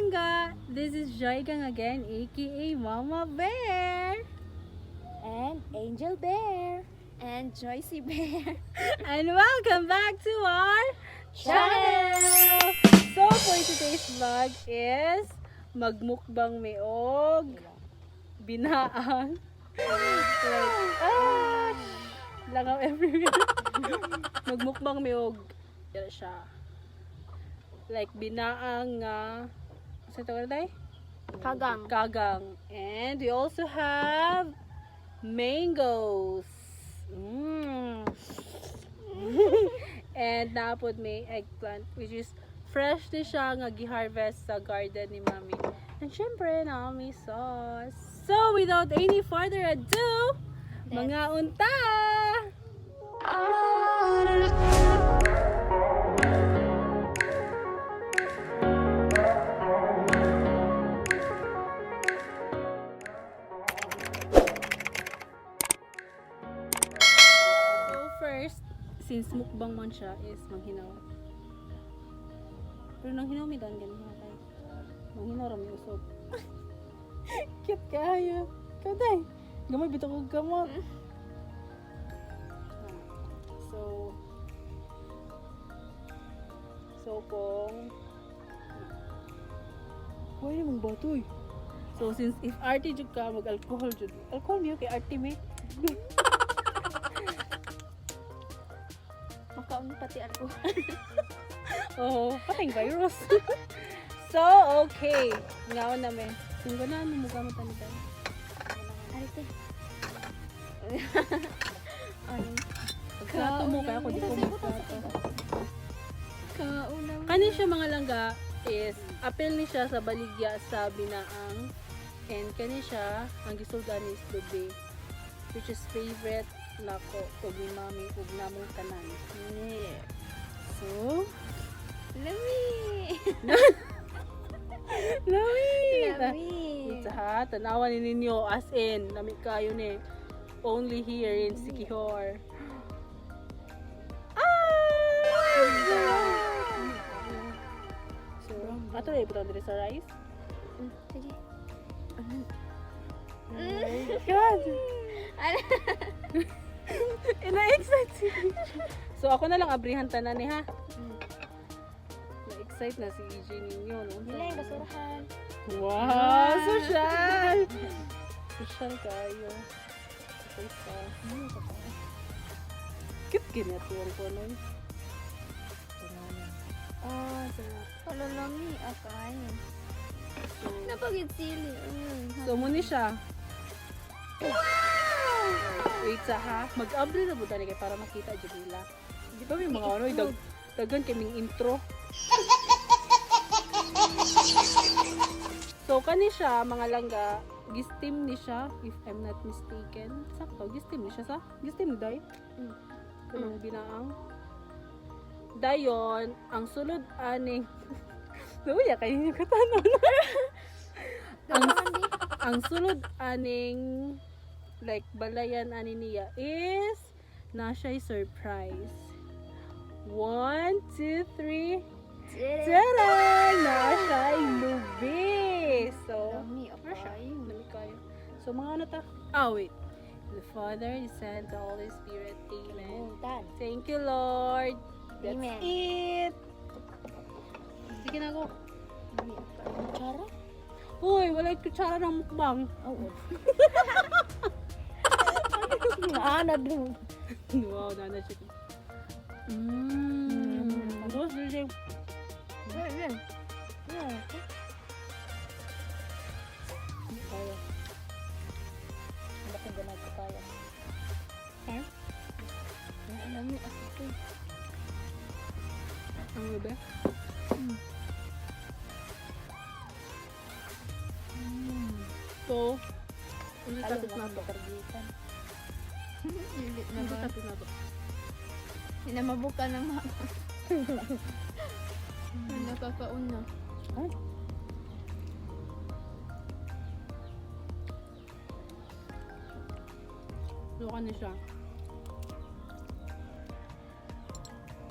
Langga! This is Joygang again, aka Mama Bear! And Angel Bear. And Joycey Bear. And welcome back to our channel! So for today's vlog is magmukbang mi og binaang, like, ah, langaw everywhere. Magmukbang mi og yan siya. Like binaang nga sa tawag na? Kagang. Kagang. And we also have mangoes. And naapod may eggplant, which is fresh ni siya nga gi-harvest sa garden ni Mami. And syempre, naa may sauce. So, without any further ado, mga unta! So first, since mukbang man siya, is manghinaw. Pero nang hinaw mi dan ganun kay. Manghinaw ra mi usog. Cute kaayo. Ikaw day. Gamay bitaw kog gamot. So kung Why mong batoy? So since if arte jud ka, mag-alcohol jud. Alcohol niyo kay arte mi. Makaon pati ako. Oh, patay virus. So, okay. Ngaon na me. Kung ganahan mo gamit ani ka. Arte. Ano? Pagkato mo kaya ako di ko magplato. Kauna. Kani siya, mga langga, is apel ni siya sa baligya sa binaang, and kani siya ang gisuldan is lubi, which is favorite nako ug ni mami ug namong tanan. Yeah. So, Lami! lami! Lami! Wait ha, tanawan ni ninyo, as in, lami kayo ni. Only here in Sikihor. Ah! So, ato na ibutang diri sa rice. Sige. Oh my God! Ano? Ina-excite si EJ. So, ako na lang abrihan tanan ni ha. Na-excite na si EJ ninyo. No? Dili, basurahan. Wow! Social! Social kayo. Okay ka. Cute ginatuwang ko nun. Ah, sarap. Wala lami. Akay. So, Napagid sili. So muna siya. Wait sa ha. Mag-abri na buta ni kay para makita jud nila. Di ba may mga ano, daghan kaming intro. So kani siya, mga langga, gistim ni siya if I'm not mistaken. Sakto, gistim ni siya sa? Gistim ni day. Kanang binaang. Dayon, ang sulod aning Luya kayo niyo katanon. ang ang sulod aning like balayan ani niya is na siya'y surprise. One, two, three. Tada! Na siya'y lubi. So, Lami. ano siya? Akay. Lami kayo. So, mga ano ta? Ah, wait. The Father, the Son, the Holy Spirit. Amen. Muntan. Thank you, Lord. That's Amen. it. Sige na ko. Lami. Akay. Kutsara? Uy, wala yung kutsara ng mukbang. Oo. Ano dun? Wow, nana siya. Mmm. Gusto siya. Kaya. Wala kong ganag ko kaya. Ha? Lami. Akay. Ang ube. So, ano topic na to? Targitan. Dili na Ano ba? topic na to? Hindi na mabuka na ma. Nakakaon na. Ay. So, ano siya?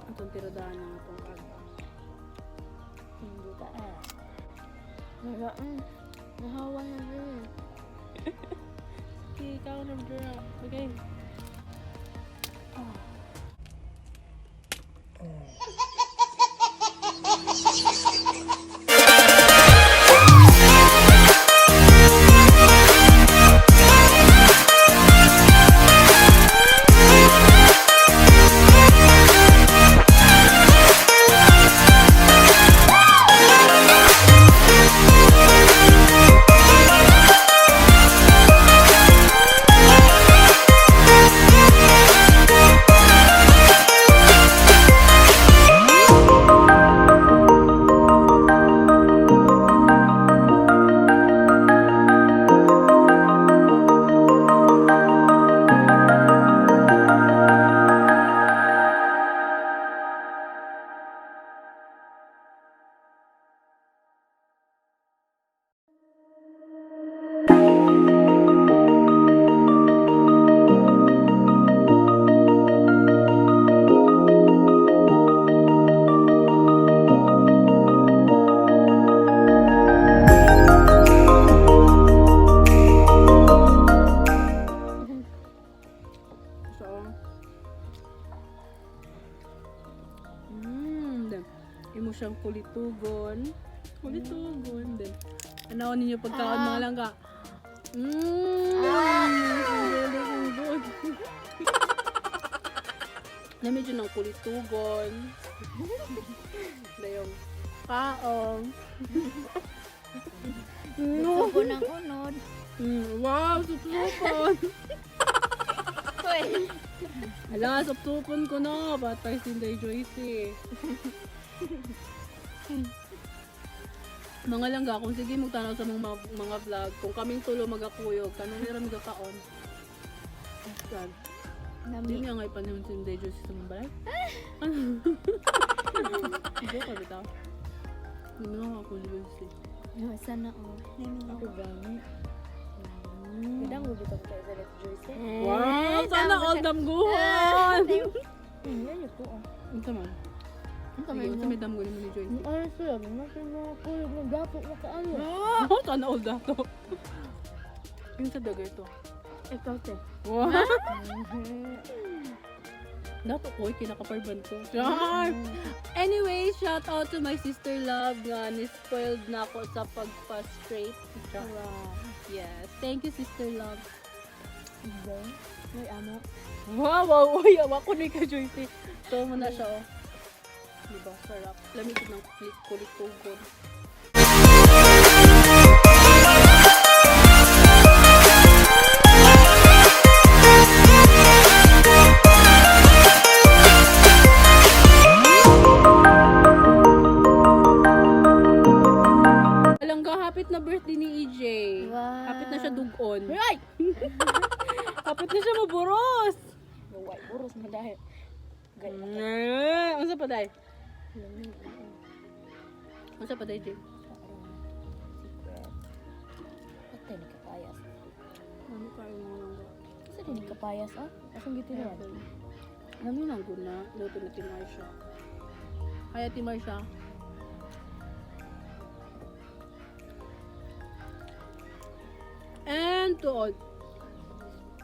Atong tiradaan ng atong kag. Hindi ka ah. Wala. Nahawa na rin. Okay, ikaw na dira. Okay. So, then, imo siyang kulitugon. Kulitugon. Then, ano ninyo pagkaon mga langga? Really good. Na medyo ng kulitugon. Dayong kaong. No. Subo ng unod. Wow, supsupon. Hoy. Hala, supsupon ko na. Batay sinday Joyce eh. Mga langga, kung sige magtanaw sa mga vlog, kung kaming tulo magakuyog, kanang nira magakaon. God. Nami. Hindi niya nga ipanahon sinday Joyce sa mga balay. Hindi ko bitaw. Hindi mo ako Joyce. No, sana all. Ako gani. Kadang mo bitaw tayo sa Let's Joyce. Eh. Wow, sana all damguhon! Yan yun ko. Ah. Unsa man? Ang Sige, unsa may damgo nimo ni Joyce? Ang ano siya, mga mga kuyog ng dapo na kaano. Oh, sana all dato. Yung sa daga ito. Ikaw te. Wow! Dato ko, kinakaparban ko. Char! Anyway, shout out to my sister love nga ni-spoiled na ako sa pagpa-straight. Char. Wow. Yes. Thank you, sister love. Diba? May amo. Wow, uy, awa ko ni ka, Joyce. So, muna siya, oh. Diba, sarap. Lamig ng kulit-kulit. Alangga, hapit na birthday ni EJ. Wow. Hapit na siya dugon. Right! Hapit na siya maburos. Naway, buros na dahil. Gay. Unsa pa day? Lamig. Unsa pa day, Jay? Secret. Patay ni kapayas. Ano kayo mo nang Asa din ni kapayas ah? Asang gitinuan? Ano nang guna? Luto na ti Marsha. Kaya ti Marsha. And tuod.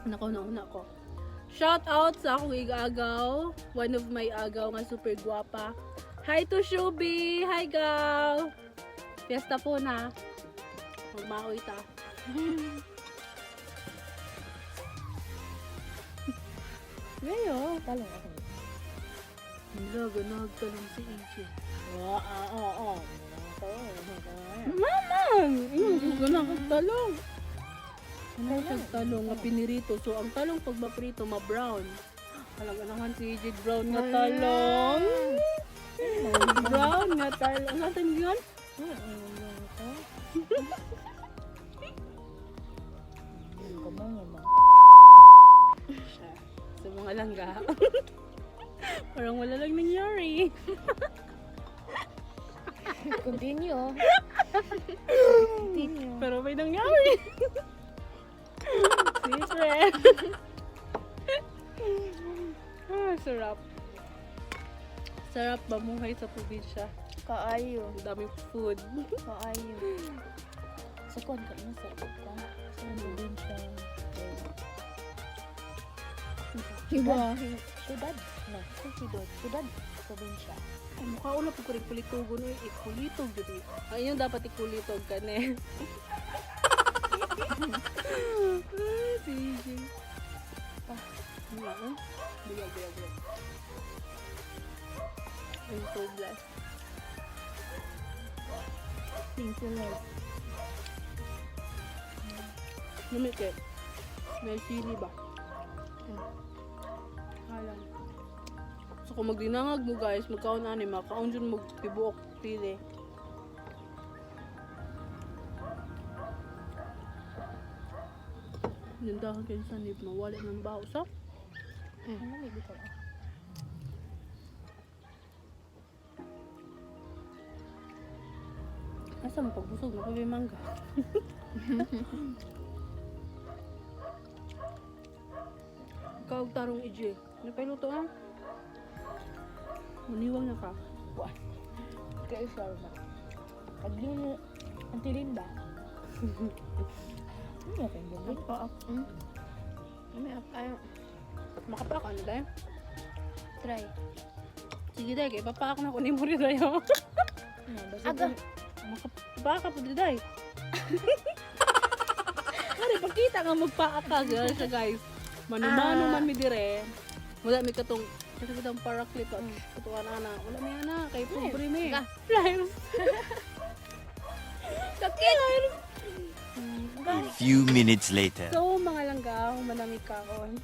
Nakaw na una ko. Shout out sa akong igagaw. One of my agaw nga super guwapa. Hi to Shubi! Hi gaw! Fiesta po na. Magmaoy ta. Ngayon. Talong ako. Wala, ganag talong si AJ. Ah, ah, ah, ah. Mama! Ayun, ganag talong. Ano siya talong nga pinirito. So, ang talong pag maprito, ma-brown. Alam, anahan si AJ brown nga talong. Brown nga talong. Ang natin yun? Siya. Sa mga langga. Parang wala lang nangyari. Continue. Continue. Pero may nangyari. Secret. Ah, sarap. Sarap mamuhay sa probinsya. Kaayo. Ang daming food. Kaayo. Sa kuan ka na sa kuan. Sa probinsya. Diba? Syudad. Na, sa syudad. Syudad. Probinsya. Ay, mukha ulo po kurig kulitog no, ikulitog jud ni. Ay, yun dapat ikulitog ka ne. Ay, sige. Ah, wala, eh. Bulag, bulag, bulag. I'm so blessed. Thank you, Lord. Namit eh. May sili ba? Alam. So kung magdinangag mo guys, magkaon ani, makaon dyan mo tibuok pili. Nandahan kayo sa nib, mawala ng bao sa. Ano may bitaw ah? Asa mo pagbusog mo kay mangga. Ikaw tarong EJ. Ano pa luto ah? Maniwang na ka. Wah. Kaya siya ba? Paglino, ang tilin ba? Ano kayong bubog? Ako, May up ayo. Makapaak ano dahil? Try. Sige dahil, kay papaak na ko ni Muri tayo. Aga. Makapaak ka po di dahil. Kari, pagkita nga magpaak ka girl siya guys. Mano-mano man mi dire. Wala mi katong kasi bitang paraclete ka. Katuwa na na. Wala mi ana kay pobre mi. Aga. Flyers. Sakit! A few minutes later. So mga langga, manamig kaon.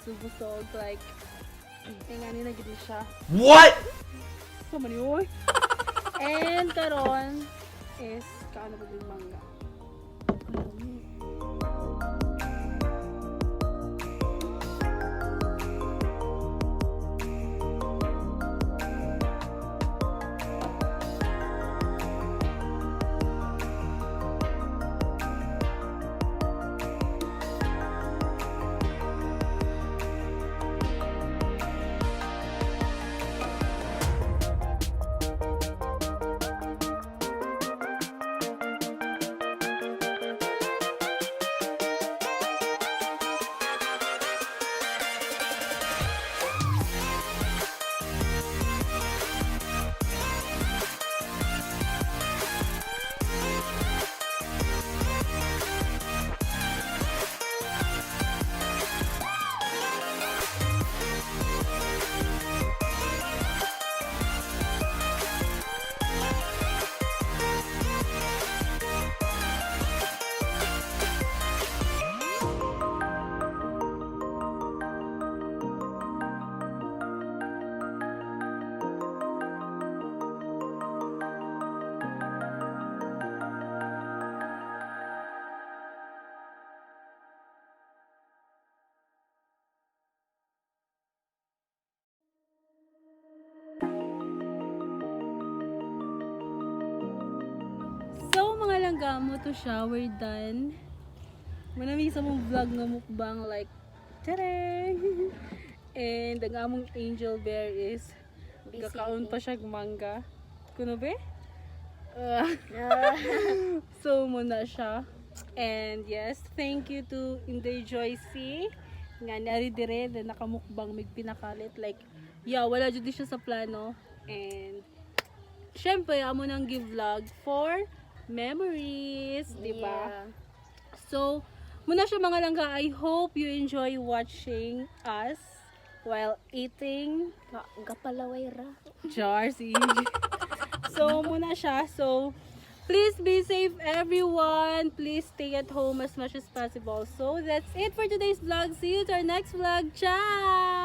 Subusog like tingani na gid siya. What? So mani oy. And karon is kaano ba yung mangga. So mga langga mo to siya, we're done. Manami sa mong vlog nga mukbang like tcharing! And ang among angel bear is Busy gakaon pa siya mangga. Kuno be? So muna siya. And yes, thank you to Inday Joycey nga naari dire na nakamukbang mig pinakalit like yeah, wala jud di siya sa plano. And syempre amo nang give vlog for memories, di ba? Yeah. So, muna siya mga langga, I hope you enjoy watching us while eating Gapalaway ra. Jars. So, muna siya. So, please be safe everyone. Please stay at home as much as possible. So, that's it for today's vlog. See you to our next vlog. Ciao!